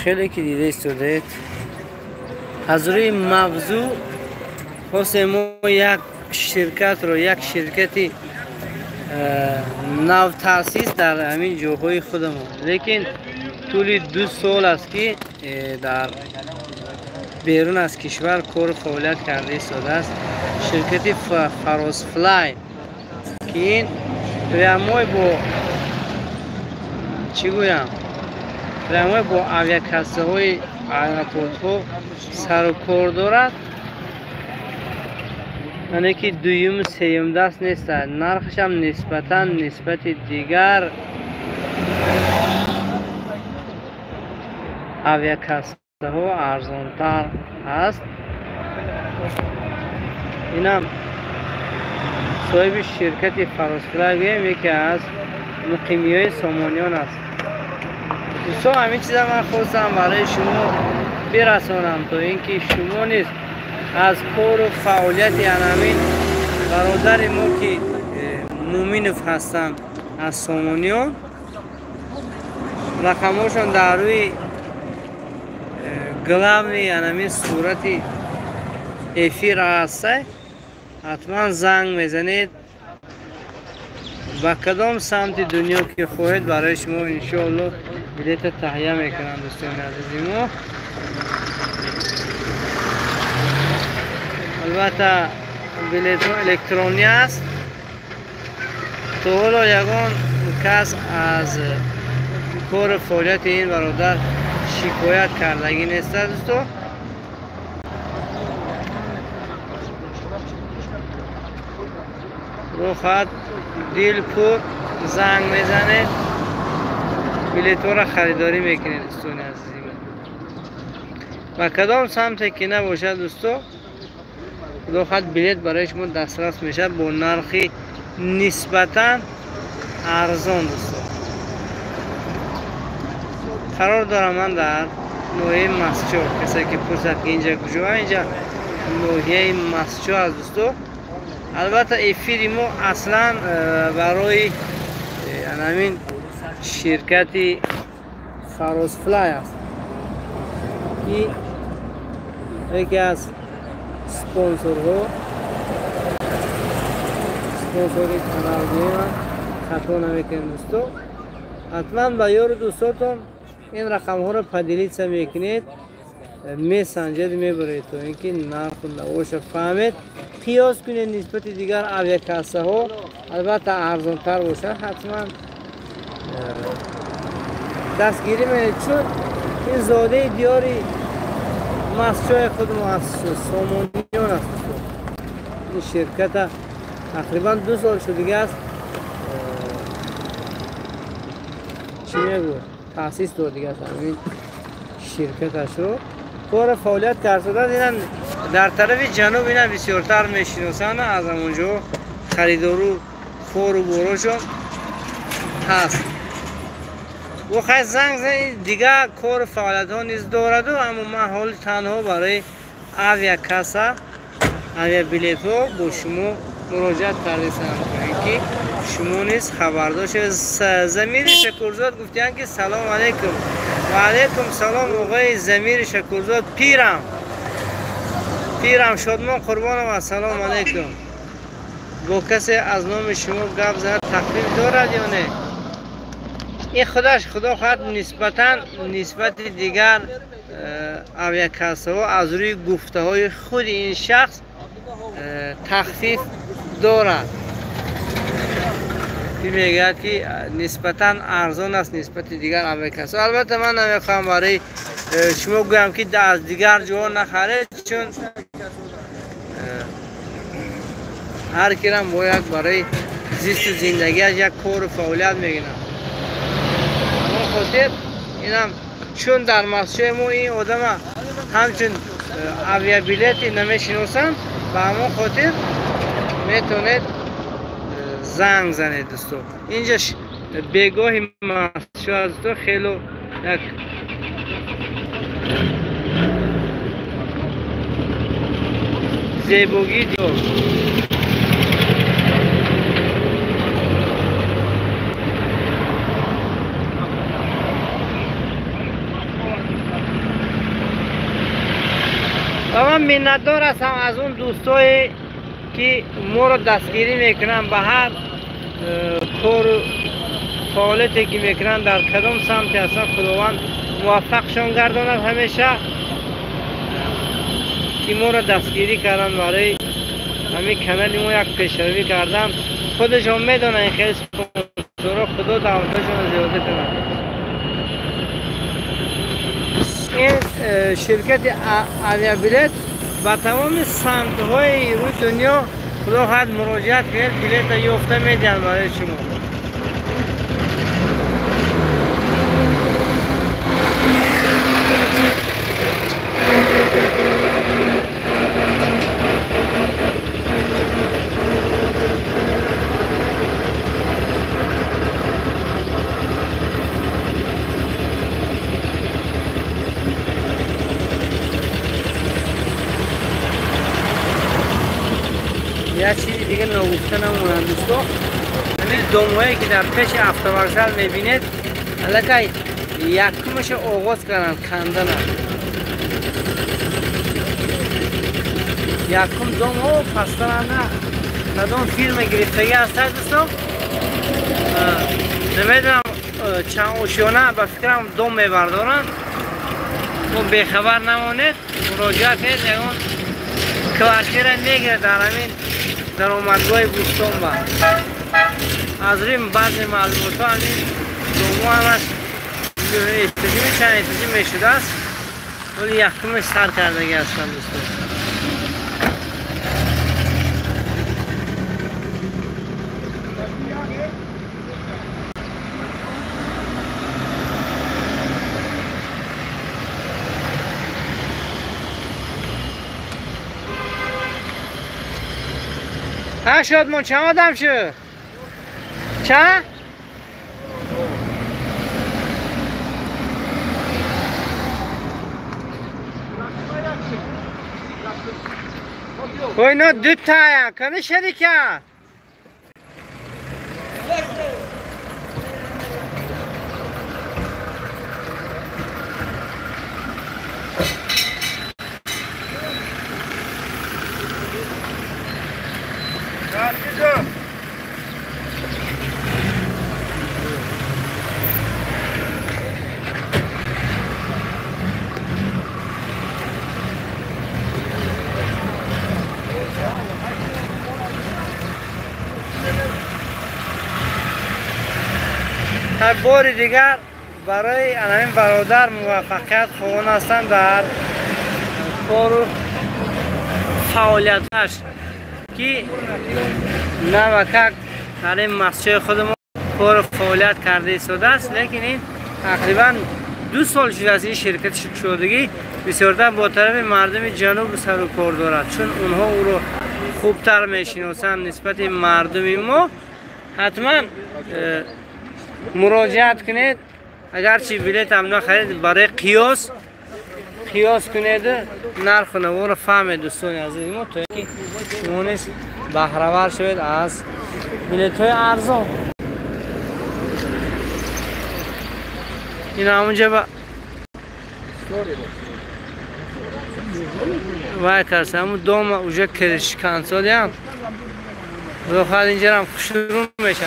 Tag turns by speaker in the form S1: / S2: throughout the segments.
S1: Хеле ки дида истодаед, аз рӯи мавзӯъ хостем мо як ширкатро, як ширкати навтаъсис дар ҳамин ҷоҳои худамон, лекин тӯли 2 сол аст ки дар берун аз кишвар кору фаъолият карда истодааст. Ширкати Фарозфлай, ки ин прямой бо чӣ гӯям, прямой бо авиакассаҳои аэропортҳо сару кор дорад, яъне ки дуюму сеюм даст нестад. Нархашам нисбатан нисбати дигар авиакассаҳо арзонтар аст. Инам соҳиби ширкати Фарозфлай гӯем, яке аз муқимиҳои Сомониён аст. Дӯстон, ҳамин чиза ман хостам барои шумо бирасонам, то ин ки шумо низ аз кору фаъолияти анамин бародари мо, ки Муминов ҳастанд аз Сомониён, рақамҳошон дар рӯи главни анамин сурати эфир ҳастай, ҳатман занг мезанед. Ба кадом самти дунё ки хоҳед, барои шумо иншоалло билета таҳия мекунам, дӯстони азизи мо. Албатта билетҳо электронӣ аст. То ҳоло ягон кас аз кору фаъолияти ин бародар шикоят кардагӣ нест, дӯсто. Рӯхат дилпур занг мезанед, билетҳоро харидорӣ мекунед, дӯстони азизи ман. Ба кадом самте ки набошад, дӯсто, худо хоҳад билет барои шумо дастрас мешавад бо нархи нисбатан арзон, дӯсто. Қарор дорам ман дар ноҳияи Мастчоҳ. Касе ки пурсад ки инҷа куҷо, инҷа ноҳияи Мастчоҳ аст, дӯсто. Албатта эфири мо аслан барои ҳамин ширкати Фарозфлай аст, ки яке аз спонсорҳо, спонсори канал гӯям, хато намекунем, дӯсто. Ҳатман ба ёру дӯстотон ин рақамҳоро поделиться мекунед, месанҷед, мебаред, то ин ки нарху навоша фаҳмед, қиёс кунед нисбати дигар авиакассаҳо. Албатта арзонтар бошад, ҳатман дастгирӣ менед, чун ин зодаи диёри Мастчоҳи худмо аз Сомониён аст. Ин ширката тақрибан 2 сол шудига аст, чӣ мегӯ, таъсис додига аст ҳамин ширкаташро, кора фаъолият кард. Инам дар тарафи ҷануб ина бисёртар мешиносанд, аз ҳамонҷо харидору кору борошон ҳаст. Бо хай занг зани дигар кору фаъолиятҳо низ дораду, аммо ман ҳоли танҳо барои авиакасса, авиабилетҳо бо шумо муроҷиат кардесам, ки шумо низ хабардор шавед. Замири Шакурзод гуфтиянд ки салом алайкум. Ва алайкум салом, оғои Замири Шакурзод. Пирам, пирам Шодмон Қурбонова, салом алайкум. Бо касе аз номи шумо гап зад тахфиф дорад ё не? Ин худаш худо хоҳад нисбатан нисбати дигар авиакассаҳо аз рӯи гуфтаҳои худи ин шахс тахфиф дорад. Ки мегӯяд ки нисбатан арзон аст нисбати дигар авиакассаҳо. Албатта ман намехоҳам барои шумо гӯям ки аз дигар ҷоҳо нахаред, чун ҳар кирам бояд барои зисту зиндагиаш як кору фаъолият мегирад. Ҳамон хотир инам чун дар Мастчоҳи мо ин одама ҳамчун авиабилети намешиносанд, ба ҳамон хотир метавонед занг занед, дӯсто. Инҷа бегоҳи Мастчоҳ аст, дӯсто, хело як зебогӣ диёр. Ва ман миннатдор ҳастам аз он дӯстое ки моро дастгирӣ мекунанд ба ҳар кору фаъолияте ки мекунанд, дар кадом самте ҳастанд, Худованд муваффақшон гардонад ҳамеша, ки моро дастгирӣ карданд, барои ҳамин канали мо як пешравӣ карданд. Худашон медонанд ин хеле спонсорро, Худо давлаташонро зиёда кунад. Ин ширкати авиабилет ба тамоми самтҳои рӯи дунё Худо хоҳад муроҷиат кунед, билета ёфта медиҳанд барои шумо. Як чизи дига ногуфта намонад дӯсто, ҳамин домҳое ки дар пеши автовокзал мебинед, аллакай якумаша оғоз карданд кандана. Якум домҳо пастаранда кадом фирма гирифтагӣ ҳастад дӯсто, намедонам, чанд ошёна ба фикрам дом мебардоранд. Мо бехабар намонед, муроҷиат кунед, ягон квартира мегирад дар ҳамин даромадгоҳи Бӯстон. Ба аз рӯи баъзе маълумотҳо ҳамин домҳо ҳамаш эҳтиҷоми чанд эҳтиҷӣ мешудааст, вале якумаш сар кардагӣ ҳастанд дӯстон. ها شد چند آدم شد؟ چند؟ اینا دو تا کنه شریکه. هر بار دیگر برای همین برادر موفقیت خواهان هستند در کار و فعالیتش که نوکک در این مسجد خودمون کار و فعالیت کرده ایستاده است. لیکن این تقریبا 2 سال شده از این شرکت شدگی بسیارتر با طرف مردم جنوب سر و کار دارد، چون اونها او رو خوبتر میشناسند نسبت مردم ما. حتما مراجعت کنید، اگرچه بلیت هم نخرید برای قیاس کنید نرخ نو رو فهمید دوستان عزیز ما، تا اینکه شما نیز بهره ور شوید از بلیت های ارزان. این همونجا با وای کرد همون دوم اوجا کرش کنسالیم خدا اینجا هم شروع میشه.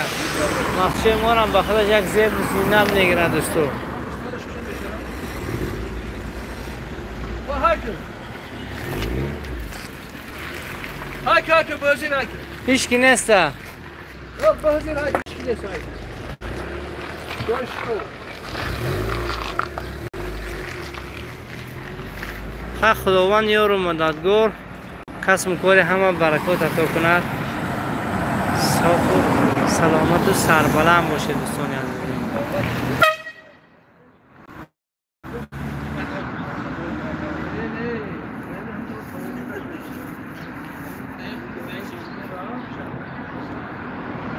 S1: نقشه ما هم به خودش یک زیب زینت میگیره دوستو. هیچ کی نیست. خداوند یار و مددگار کسب کار همه برکات عطا کند. صاف و سلامت و سربلند باشه دوستان عزیز.